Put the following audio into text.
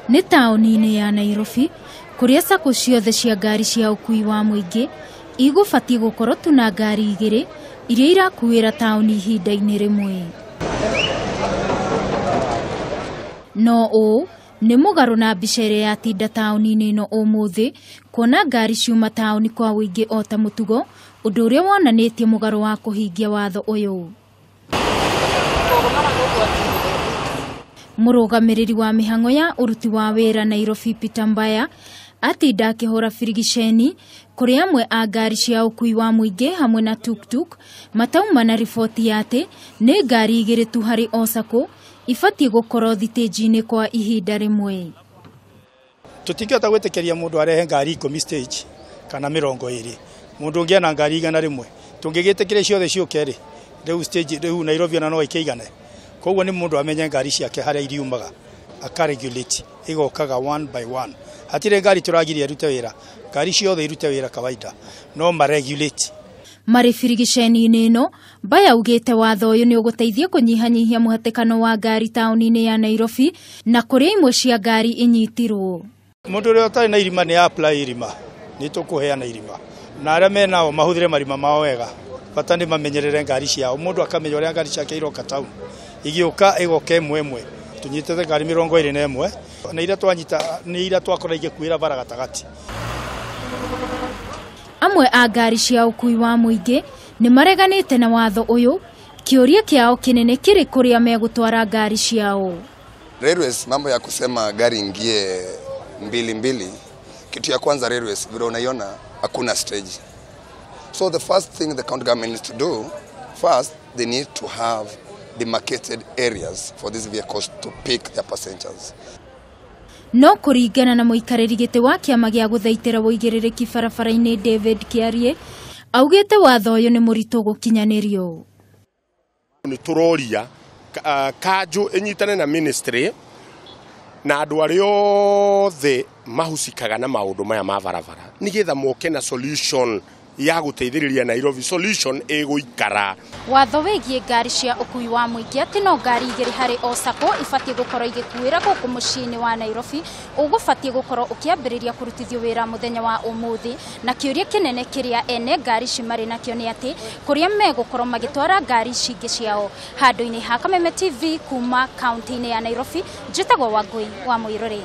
Nĩ taũni-inĩ ya Nairobi kũrĩa sacco ciothe cia ngari cia ũkuui wa mũingĩ igũbatiĩ gũkorwo tu na ngari igĩrĩ iria irakuĩra taũni ihinda-inĩ rĩmwe. No ũũ nĩ mũgarũ na mbica ĩrĩa yatinda taũni-inĩ ĩno ũmũthĩ, kuona ngari ciuma taũni kwa ũingĩ o ta mũtugo, ũndũ ũrĩa wonanĩtie mũgarũ wa kũhingia watho ũyũ. Mũrũgamĩrĩri wa mĩhang'o ya ũruti wa wĩra Nairobi Peter Mbaya atinda akĩhũra birigiceni kũrĩ amwe a ngari cia ũkuui wa mũingĩ hamwe na tuktuk matauma na riboti ya atĩ nĩ ngari igĩrĩ tu harĩ o sacco ibatiĩ gũkorwo thitĩnji-inĩ kwa ihinda rĩmwe. Tũtingĩhota gwĩtĩkĩria mũndũ arehe ngari 10 stage kana 20, mũndũ ũngĩ ena ngari 100, tũngĩgĩtĩkĩria ciothe ciũke rĩ, rĩu stage rĩu Nairobi ona no ĩkĩigane. Koguo nĩ mũndũ amenye ngari ciake harĩa iriumaga, akaregulate igokaga one by one. Hatirĩ ngari tũragiria irute wĩra, ngari ciothe irute wĩra kawaida, no maregulate. Marĩ birigiceni-inĩ ĩno, Mbaya augĩte watho ũyũ nĩ ũgũteithia kũnyihanyihia mũhatĩkano wa ngari taũni-inĩ ya Nairobi na kũrĩa imwe cia ngari inyitirwo. Mũndũ ũrĩa ũtarĩ na irima nĩ apply irima, nĩ tũkũheana irima, na arĩa menao mahũthĩre marima mao wega, bata nĩ mamenyerere ngari ciao, mũndũ akamenya ũrĩa ngari ciake iroka taũni, igĩũka ĩgoka ĩmwe ĩmwe. Tũnyitĩte ngari 21 na iria twanyita nĩ iria twakora igĩkuĩra bara gatagatĩ. Amwe a ngari cia ũkuui wa mũingĩ nĩ mareganĩte na watho ũyũ, kĩũria kĩao kĩnene kĩrĩ kũrĩa megũtwara ngari ciao. Railways, mambo ya kusema gari ingie mbili mbili, kitu ya kwanza railways vile unaiona hakuna stage. So the first thing the county government needs to do, first they need to have demarcated areas for these vehicles to pick their passengers. No kũringana na mũikarĩri gĩtĩ wa kĩama gĩa gũthaitĩra ũigĩrĩrĩki barabara-inĩ David Kĩarie, augĩte watho ũyũ nĩ mũritũ gũkinyanĩrio. Nĩ tũroria kanjũ ĩnyitane na ministry na andũ arĩa othe mahusikaga na maũndũ maya ma barabara nĩgetha moke na solution ya gũteithĩrĩria Nairobi, solution ĩgũikara. Watho wĩgiĩ ngari cia ũkuui wa mũingĩ atĩ no ngari igĩrĩ harĩ o sacco ibatiĩ gũkorwo igĩkuĩra gũkũ mũciĩ-inĩ wa Nairobi ũgũbatiĩ gũkorwo ũkĩambĩrĩria kũrutithio wĩra mũthenya wa ũmũthĩ, na kĩũria kĩnene kĩrĩa ene ngari ici marĩ nakĩo nĩ atĩ kũrĩa megũkorwo magĩtwara ngari ici ingĩ ciao. Handũ-inĩ ha Kameme TV kuma kaunti-inĩ ya Nairobi, njĩtagwo Wangũi wa Mũirũrĩ.